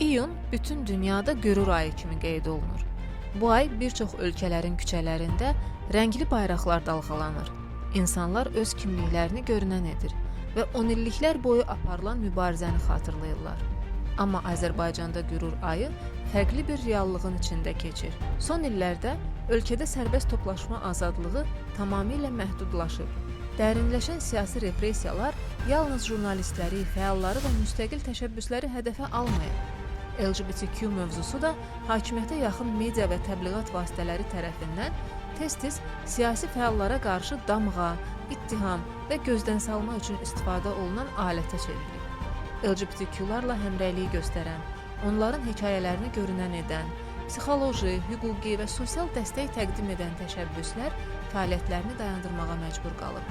İyun bütün dünyada qürur ayı kimi qeyd olunur. Bu ay bir çox ölkələrin küçələrində rəngli bayraqlar dalğalanır. İnsanlar öz kimliklərini görünən edir və 10 illiklər boyu aparılan mübarizəni xatırlayırlar. Amma Azərbaycanda qürur ayı fərqli bir reallığın içində keçir. Son illərdə ölkədə sərbəst toplaşma azadlığı tamamilə məhdudlaşıb. Dərinləşən siyasi repressiyalar yalnız jurnalistləri, fəalları və müstəqil təşəbbüsləri hədəfə almayıb. LGBTQ mövzusu da hakimiyyətə yaxın media və təbliğat vasitələri tərəfindən tez-tez siyasi fəallara qarşı damğa, ittiham və gözdən salma üçün istifadə olunan alətə çevrilib. LGBTQ-larla həmrəylik göstərən, onların hekayələrini görünən edən, psixoloji, hüquqi və sosial dəstək təqdim edən təşəbbüslər fəaliyyətlərini dayandırmağa məcbur qalıb.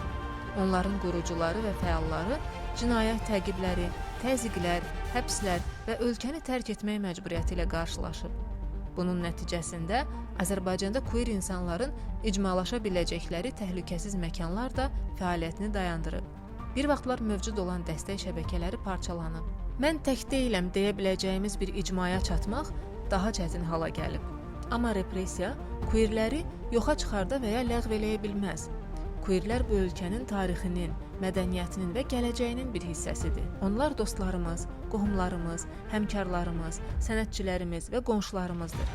Onların qurucuları və fəalları cinayət təqibləri, təzyiqlər, həbslər və ölkəni tərk etmək məcburiyyəti ilə qarşılaşıb. Bunun nəticəsində Azərbaycanda queer insanların icmalaşa biləcəkləri təhlükəsiz məkanlar da fəaliyyətini dayandırıb. Bir vaxtlar mövcud olan dəstək şəbəkələri parçalanıb. Mən tək deyiləm deyə biləcəyimiz bir icmaya çatmaq daha çətin hala gəlib. Amma repressiya queerləri yoxa çıxarda və ya ləğv eləyə bilməz. Queerlər bu ölkənin tarixinin, mədəniyyətinin və gələcəyinin bir hissəsidir. Onlar dostlarımız, qohumlarımız, həmkarlarımız, sənətçilərimiz və qonşularımızdır.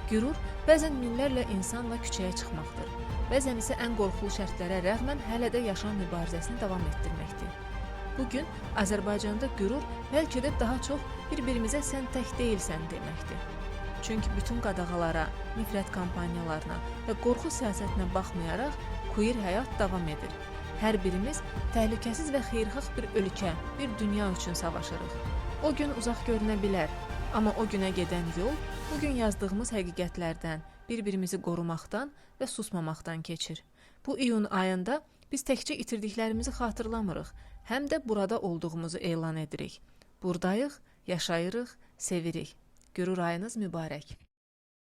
Qürur bəzən minlərlə insanla küçəyə çıxmaqdır. Bəzən isə ən qorxulu şərtlərə rəğmən hələ də yaşam mübarizəsini davam etdirməkdir. Bu gün Azərbaycanda qürur bəlkə də daha çox bir-birimizə sən tək deyilsən deməkdir. Çünki bütün qadağalara, nifrət kampaniyalarına və qorxu siyasətinə baxmayaraq queer həyat davam edir. Hər birimiz təhlükəsiz və xeyirxah bir ölkə, bir dünya üçün savaşırıq. O gün uzaq görünə bilər, amma o günə gedən yol bu gün yazdığımız həqiqətlərdən, bir-birimizi qorumaqdan və susmamaqdan keçir. Bu iyun ayında biz təkcə itirdiklərimizi xatırlamırıq, həm də burada olduğumuzu elan edirik. Buradayıq, yaşayırıq, sevirik. Qürur ayınız mübarək.